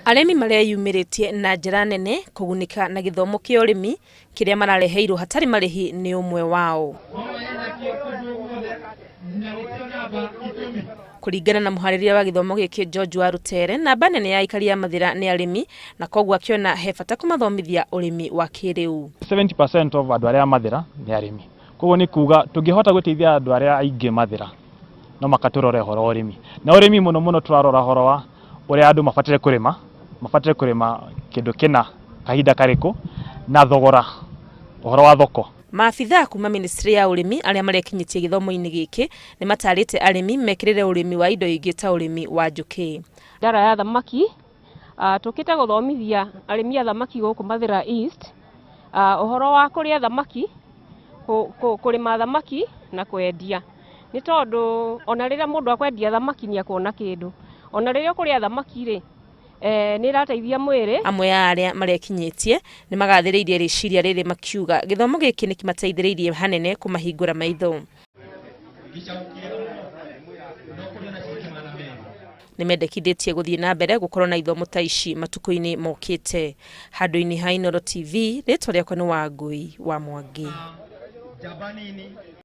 Arĩmi mareyumĩrĩtie na njĩra nene kũgunĩka na gĩthomo kĩa ũrĩmi kĩrĩa marareheirwo hatarĩ marĩhi nĩ ũmwe wao. Kũringana na mũharĩria wa gĩthomo gĩkĩ George wa Rutere, namba nene ya aikari a Mathĩra nĩ arĩmi na koguo akĩona he bata kũmathomithia ũrĩmi wa kĩrĩu. 70% of andũ arĩa a Mathĩra nĩ arĩmi. Koguo nĩ kuga tũngĩhota gũteithia andũ arĩa aingĩ Mathĩra no maka tũrore ũhoro wa ũrĩmi. Na ũrĩmi mũno mũno tũrarora ũhoro wa ũrĩa andũ mabataire kũrĩma, mabataire kũrĩma kĩndũ kĩna kahinda karĩkũ na thogora, ũhoro wa thoko. Maabithaa kuma ministry ya ũrĩmi arĩa marekinyĩtie gĩthomo-inĩ gĩkĩ nĩ matarĩte arĩmi mekĩrĩre ũrĩmi wa indo ingĩ ta ũrĩmi wa njũkĩ. Ndara ya thamaki, tũkĩte gũthomithia arĩmi a thamaki gũkũ Mathĩra East ũhoro wa kũrĩa thamaki, kũrĩma thamaki na kwendia. Nĩ tondũ ona rĩrĩa mũndũ akwendia thamaki nĩ akuona kĩndũ. Ona rĩrĩa ũkũrĩa thamaki rĩ, nĩ ĩrateithia mwĩrĩ. Amwe a arĩa marekinyĩtie nĩ magathĩrĩirie rĩciria rĩrĩ makiuga gĩthomo gĩkĩ nĩ kĩmateithĩrĩirie hanene kũmahingũra maitho. Nĩ mendekithĩtie gũthiĩ na mbere gũkorwo na ithomo ta ici matukũ-inĩ mokĩte. Handũ-inĩ ha Inooro TV, rĩtwa rĩakwa nĩ Wangũi wa Mwangi.